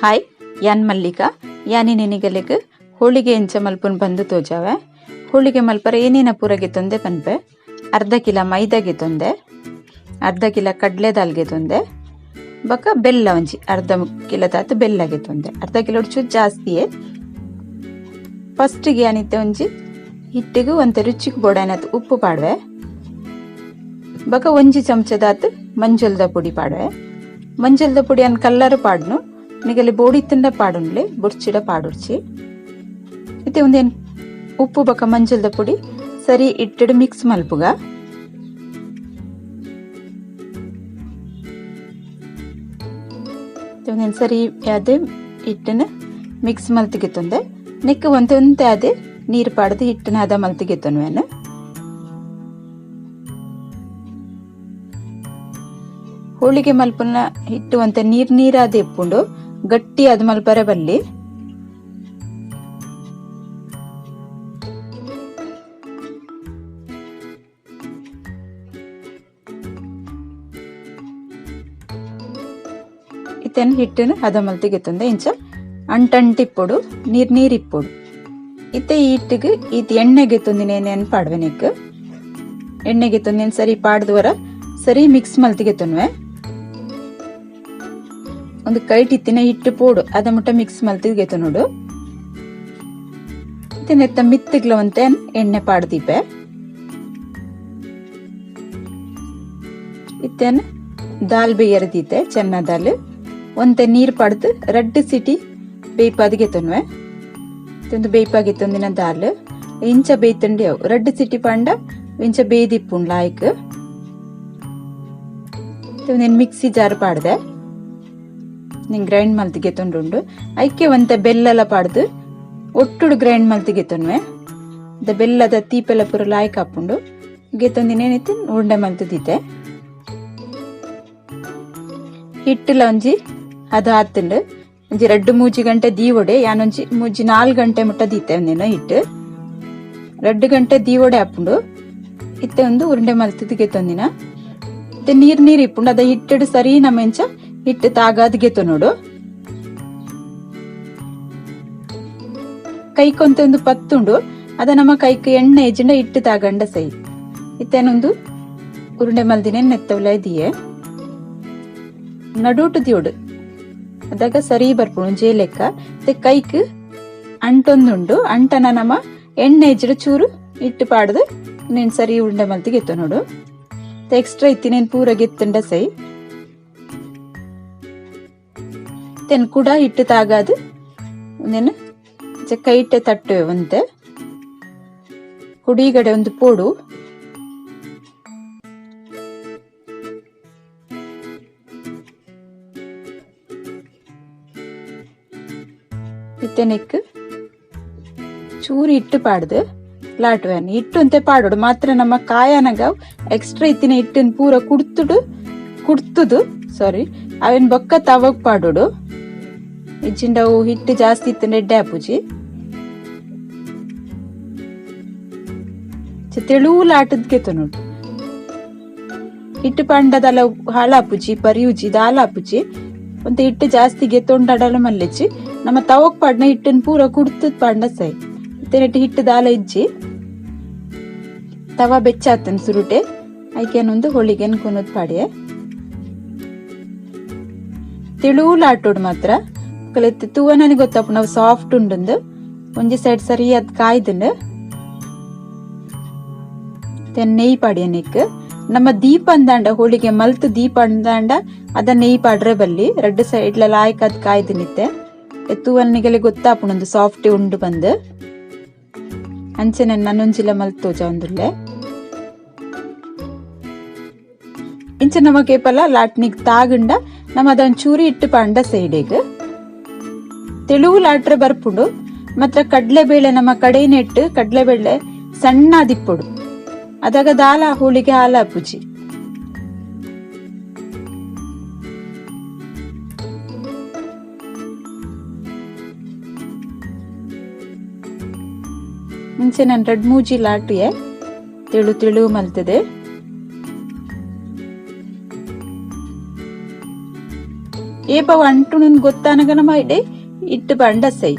Hi ಯಾನ್ ಮಲ್ಲಿಕಾ ಯಾನಿ ನಿನಿಗಲೆಗ್ ಹೋಳಿಗೆ ಎಂಚ ಮಲ್ಪುನ್ ಬಂದು ತೋಜಾವೆ. ಹೋಳಿಗೆ ಮಲ್ಪರೆ ಏನೇನ ಪೂರಗೆ ತೊಂದೆ ಪನ್ಪೆ. ಅರ್ಧ ಕಿಲೋ ಮೈದಾಗೆ ತೊಂದೆ, ಅರ್ಧ ಕಿಲೋ ಕಡ್ಲೆ ದಾಲ್ಗೆ ತೊಂದೆ, ಬೊಕ ಬೆಲ್ಲ ಒಂಜಿ ಅರ್ಧ ಕಿಲೋ ತಾತು ಬೆಲ್ಲಗೆ ತೊಂದೆ, ಅರ್ಧ ಕಿಲೋ ಚೂರು ಜಾಸ್ತಿಯೇ. ಫಸ್ಟ್ಗೆ ಯಾನಿತ್ತೆ ಒಂಜಿ ಹಿಟ್ಟಿಗೆ ಒಂತೆ ರುಚಿಗೆ ಬೋಡಾಯ್ನಾತ್ ಉಪ್ಪು ಪಾಡುವೆ, ಬೊಕ ಒಂಜಿ ಚಮಚದಾತ್ ಮಂಜಲ್ದ ಪುಡಿ ಪಾಡುವೆ. ಮಂಜಲ್ದ ಪುಡಿ ಅನ್ ಕಲ್ಲರ್ ಪಾಡ್ನು ನಿಗಲಿ ಬೋಡಿ ತಿಂಡ ಪಾಡುನ್ಲೆ ಬುಡ್ಚಿಡ ಪಾಡುರ್ಚಿ. ಇತ್ತೆ ಒಂದೇನು ಉಪ್ಪು ಬೊಕ ಮಂಜಲ್ದ ಪುಡಿ ಸರಿ ಇಟ್ಟಿಡು ಮಿಕ್ಸ್ ಮಲ್ಪುಗ. ಒಂದೇನು ಸರಿ ಅದೇ ಹಿಟ್ಟನ್ನು ಮಿಕ್ಸ್ ಮಲ್ತಿಗೆ ತೊಂದೆ. ನೆಕ್ ಒಂತೆ ಒಂತೆ ಅದೇ ನೀರು ಪಾಡ್ದು ಹಿಟ್ಟನ್ನ ಹದ ಮಲ್ತಿಗೆ ತೊನ್ವೇನು. ಹೋಳಿಗೆ ಮಲ್ಪುನ ಹಿಟ್ಟು ಒಂತೆ ನೀರ್ ನೀರಾದ ಇಪ್ಪುಂಡು, ಗಟ್ಟಿ ಅದ್ ಮಲ್ಪರೆ ಬಲ್ಲಿ. ಇತ್ತೇನು ಹಿಟ್ಟನ್ನು ಹದ ಮಲ್ತಿಗೆ ತೊಂದೆ ಇಂಚ ಅಂಟಂಟಿಪ್ಪೊಡು, ನೀರ್ ನೀರ್ ಇಪ್ಪೊಡು. ಇತ್ತೆ ಈ ಹಿಟ್ಟಿಗೆ ಈತ್ ಎಣ್ಣೆಗೆ ತೊಂದಿನೇನೇನು ಪಾಡ್ವೆನಿಕ್ ಎಣ್ಣೆಗೆ ತೊಂದಿನ ಸರಿ ಪಾಡ್ದುವರ ಸರಿ ಮಿಕ್ಸ್ ಮಲ್ತಿಗೆ ತೊನ್ವೆ. ಒಂದು ಕೈಟ್ ಇತ್ತಿನ ಹಿಟ್ಟು ಪೋಡು ಅದ ಮುಟ್ಟ ಮಿಕ್ಸ್ ಮಲ್ತಿಗೆ ತೊನೋಡು. ನೆತ್ತ ಮಿತ್ತಗ್ಲವಂತೆ ಎಣ್ಣೆ ಪಾಡ್ದೀಪೆ. ಇತ್ತೇನು ದಾಲ್ ಬೇಯರ್ದೀತೆ ಚೆನ್ನ ದಾಲ್ ಒಂತೆ ನೀರ್ ಪಾಡ್ದು ರಡ್ಡು ಸಿಟಿ ಬೇಯ್ಪಾದಿಗೆ ತೊನ್ವೆ. ಒಂದು ಬೇಯ್ಪಾಗಿ ತೊಂದಿನ ದಾಲ್ ಇಂಚ ಬೇಯ್ತಂಡಿ ಅವು ರಡ್ಡು ಸಿಟಿ ಪಾಂಡ ಇಂಚ ಬೇಯ್ದಿಪ್ಪುಂಡ್ ಲಾಯ್ಕ್. నేను ಮಿಕ್ಸಿ ಜಾರ್ ಪಾಡ್ದೆ, ನಿಂಗೆ ಗ್ರೈಂಡ್ ಮಲ್ತಿಗೆ ತೊಂಡುಂಡು. ಐಕೆ ಒಂತೆ ಬೆಲ್ಲಲ ಪಾಡ್ದು ಒಟ್ಟುಡು ಗ್ರೈಂಡ್ ಮಲ್ತಿಗೆ ತೊನ್ವೆ. The ಬೆಲ್ಲದ ತೀಪೆಲ್ಲ ಪೂರ ಲಾಯ್ಕ್ ಹಾಪುಂಡು ಗೆತ್ತೊಂದಿನೇನಿತ್ತು ಉಂಡೆ ಮಲ್ತದಿತ್ತೆ. ಹಿಟ್ಟುಲ ಒಂಜಿ ಅದು ಆತುಂಡು ಒಂಜಿ ರಡ್ಡು ಮೂಜಿ ಗಂಟೆ ದೀವೊಡೆ, ಯಾನೊಂಜಿ ಮೂಜಿ 4 ಗಂಟೆ ಮುಟ್ಟ ದೀತೆ ಒಂದಿನ ಹಿಟ್ಟು. 2 ಗಂಟೆ ದೀವೊಡೆ ಆಪುಂಡು. ಇತ್ತೆ ಒಂದು ಉರುಂಡೆ ಮಲ್ತದಿಗೆ ತೊಂದಿನ ನೀರ್ ನೀರ್ ಇಪ್ಪುಂಡು. ಅದ ಹಿಟ್ಟಡು ಸರಿ ನಮ್ಮೆಂಚ ಹಿಟ್ಟು ತಾಗಾದ್ಗೆ ನೋಡು. ಕೈಕೊಂತ ಒಂದು ಪತ್ತುಂಡು, ಅದ ನಮ್ಮ ಕೈಕ್ ಎಣ್ಣೆ ಎಜ್ಜಿಂಡ ಹಿಟ್ಟು ತಾಗಂಡ ಸೈ. ಇತ್ತೇನೊಂದು ಉರುಂಡೆ ಮಲ್ದಿನ ನೆತ್ತವಲ ಇದೆಯೇ ನಡುಟು ದಿಯೋಡು ಅದಾಗ ಸರಿ ಬರ್ಪುಂಡು ಒಂಜೇ ಲೆಕ್ಕ. ಮತ್ತೆ ಕೈಕ್ ಅಂಟೊಂದುಂಡು, ಅಂಟನ ನಮ್ಮ ಎಣ್ಣೆ ಎಜ್ಜಿಡ ಚೂರು ಹಿಟ್ಟು ಪಾಡ್ದು ನೀನ್ ಸರಿ ಉರುಂಡೆ ಮಲ್ತಿಗೆ ಎತ್ತ ನೋಡು. ಎಕ್ಸ್ಟ್ರಾ ಇತ್ತಿನೇನು ಪೂರ ಗೆತ್ತುಂಡ ಸೈ. ತೆನ್ ಕೂಡ ಹಿಟ್ಟು ತಾಗಾದು ಒಂದೇನು ಕೈಟೆ ತಟ್ಟುವೆ ಒಂತೆ ಕುಡಿಗಡೆ ಒಂದು ಪೋಡು. ಇತ್ತೆನೆಕ್ ಚೂರು ಹಿಟ್ಟು ಪಾಡ್ದು ಲಾಟುವೆನ್ ಹಿಟ್ಟು ಅಂತೆ ಪಾಡೋಡು ಮಾತ್ರ ನಮ್ಮ ಕಾಯನಗ ಎಕ್ಸ್ಟ್ರಾ ಇತ್ತಿನ ಹಿಟ್ಟನ್ನು ಪೂರ ಕುಡ್ತುದು ಸಾರಿ ಅವೇನ್ ಬೊಕ್ಕ ತವಕ್ ಪಾಡೋಡು. ಇಜ್ಜಿಂಡವು ಹಿಟ್ಟು ಜಾಸ್ತಿ ಇತ್ತು ಎಡ್ಡೆ ಆಪುಜಿ. ತೆಳು ಲಾಟದ್ಗೆ ನೋಡು. ಹಿಟ್ಟು ಪಾಂಡದಲ್ಲ ಹಾಳಾಪುಜಿ ಪರಿಯುಜಿ ದಾಲಾಪುಜಿ ಒಂತೆ ಹಿಟ್ಟು ಜಾಸ್ತಿ ಗೆತ್ತೊಂಡಾಡಲ ಮಲ್ಲೆಚ್ಚಿ ನಮ್ಮ ತವಕ್ ಪಾಡ್ನ ಹಿಟ್ಟನ್ನು ಪೂರ ಕುಡ್ತದ್ ಪಾಂಡ ಸೈ. ಇತ್ತೆ ಹಿಟ್ಟು ದಾಲ ಇಜ್ಜಿ ತವ ಬೆಚ್ಚಾತನ್ ಸುರುಟೆ ಐಕೇನೊಂದು ಹೋಳಿಗೆನ್ ಕೊನದ್ ಪಾಡಿಯೆ. ತೆಳು ಲಾಟೋಡು ಮಾತ್ರ ಕಲೆತ್ ತೂವ ನನಗೆ ಗೊತ್ತಪ್ಪ ನಾವು ಸಾಫ್ಟ್ ಉಂಡುಂದು. ಒಂಜಿ ಸೈಡ್ ಸರಿ ಅದ್ ಕಾಯ್ದುಂಡು. ನೆಯ್ ಪಾಡಿಯ ನೆಕ್ ನಮ್ಮ ದೀಪ ಅಂದಾಂಡ ಹೋಳಿಗೆ ಮಲ್ತ್ ದೀಪ ಅಂದಾಂಡ ಅದ ನೆಯ್ ಪಾಡ್ರೆ ಬಲ್ಲಿ ರಡ್ಡು ಸೈಡ್ ಲಾಯ್ಕ್ ಅದ್ ಕಾಯ್ದು ನಿತ್ತೆ ತೂವನಿಗೆಲ್ಲ ಗೊತ್ತಾಪುಂಡು ಸಾಫ್ಟ್ ಉಂಡು ಬಂದು. ಅಂಚೆ ನನ್ನೊಂಜಿಲ ಮಲ್ತ್ ತೋಜ ಒಂದುಲ್ಲೆ. ಇಂಚ ನಮ್ಮ ಕೇಪಲ ಲಾಟ್ನಿಗ್ ತಾಗುಂಡ ನಮ್ಮ ಅದೊಂದ್ ಚೂರಿ ಇಟ್ಟು ಪಾಂಡ ಸೈಡಿಗ್ ತೆಳುವು ಲಾಟ್ರೆ ಬರ್ಪುಂಡು. ಮಾತ್ರ ಕಡ್ಲೆಬೇಳೆ ನಮ್ಮ ಕಡೆ ನೆಟ್ಟು ಕಡ್ಲೆಬೇಳೆ ಸಣ್ಣ ದಿಪ್ಪುಡು ಅದಾಗ ದಾಲ ಹೋಳಿಗೆ ಹಾಲ ಪುಜಿ. ಮುಂಚೆ ನಾನು ರಡ್ ಮೂಜಿ ಲಾಟಿಯೆ ತೆಳು ತೆಳು ಮಲ್ತದೆ. ಏಪ ಅಂಟುನು ಗೊತ್ತಾನಗ ನಮ್ಮ ಇಡೆ ಇಟ್ಟು ಬಂಡ ಸೈ.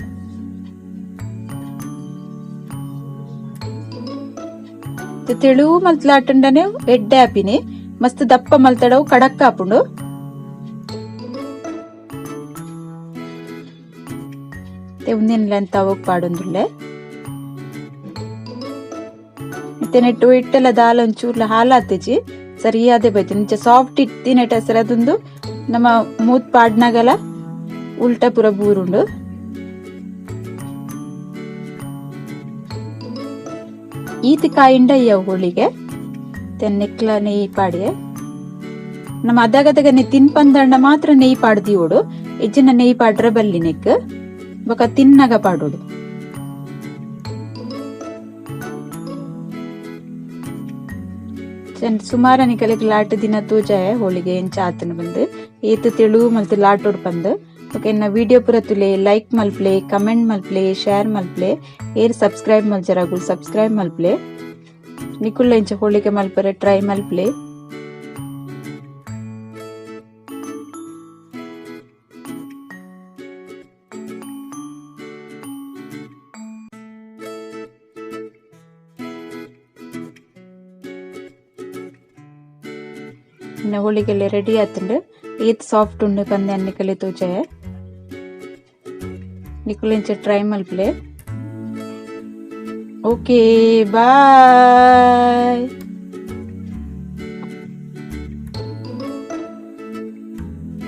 ತೆಳು ಮಲ್ತ್ಲಾಟುಂಡನೆ ಎಡ್ಡೆ ಆಪಿನಿ, ಮಸ್ತ್ ದಪ್ಪ ಮಲ್ತಡವು ಕಡಕ್ ಆಪುಂಡು. ಉಂದೆನ್ಲ ತವಕ್ ಪಾಡೊಂದುಲ್ಲೆ. ಇತ್ತೆ ನೆಟ್ಟು ಇಟ್ಟೆಲ್ಲ ದಾಲ ಒಂಚೂರ್ಲ ಹಾಲಾತಿಜಿ ಸರಿಯಾದೆ ಬೈತಿ. ನಿಂಚ ಸಾಫ್ಟ್ ಇತ್ತಿನೆಟ ಸರ್ ಅದೊಂದು ನಮ್ಮ ಮೂತ್ ಪಾಡ್ನಗಲ ಉಲ್ಟಾ ಪೂರ ಬೂರುಂಡು. ಈತ್ ಕಾಯಿಂಡ ಇಯ್ಯವು ಹೋಳಿಗೆ ತೆನ್ನೆಕ್ಲ ನೆಯ್ಯಿ ಪಾಡಿಯೆ. ನಮ್ಮ ಅದಗದಗ ನೆ ತಿನ್ಪಂದಂಡ ಮಾತ್ರ ನೆಯ್ಯಿ ಪಾಡ್ದಿಯೋಡು, ಇಜ್ಜಿನ ನೆಯ್ಯಿ ಪಾಡ್ರ ಬಲ್ಲಿ ನೆಕ್ ಬೊಕ ತಿನ್ನಗ ಪಾಡೋಡು. ಸುಮಾರು ನಿಕಲೆಗ್ ಲಾಟ್ ದಿನ ತೂಜಾಯ ಹೋಳಿಗೆ ಎಂಚ ಆತನ ಬಂದು ಏತ್ ತೆಳು ಮಲ್ತ್ ಲಾಟೋಡ್ ಪಂದ್. ಓಕೆ, ಎನ್ನ ವಿಡಿಯೋ ಪೂರ ತುಲೆ, ಲೈಕ್ ಮಲ್ಪ್ಲೆ, ಕಮೆಂಟ್ ಮಲ್ಪ್ಲೆ, ಶೇರ್ ಮಲ್ಪ್ಲೆ. ಏರ್ ಸಬ್ಸ್ಕ್ರೈಬ್ ಮಲ್ಜರಾಗುಲ್ ಸಬ್ಸ್ಕ್ರೈಬ್ ಮಲ್ಪ್ಲೆ. ನಿಕುಲ್ಲ ಇಂಚ ಹೋಳಿಗೆ ಮಲ್ಪರೆ ಟ್ರೈ ಮಲ್ಪ್ಲೆ. ಇನ್ನ ಹೋಳಿಗೆಲ್ಲ ರೆಡಿ ಆತುಂಡು. ಏತ್ ಸಾಫ್ಟ್ ಉಂಡು ಪಂದ್ ಅನ್ನಿಕಲೆ ತೋಜಾಯ. ನಿಕುಲು ಇಂಚ ಟ್ರೈ ಮಲ್ಪಲೆ. Okay, bye.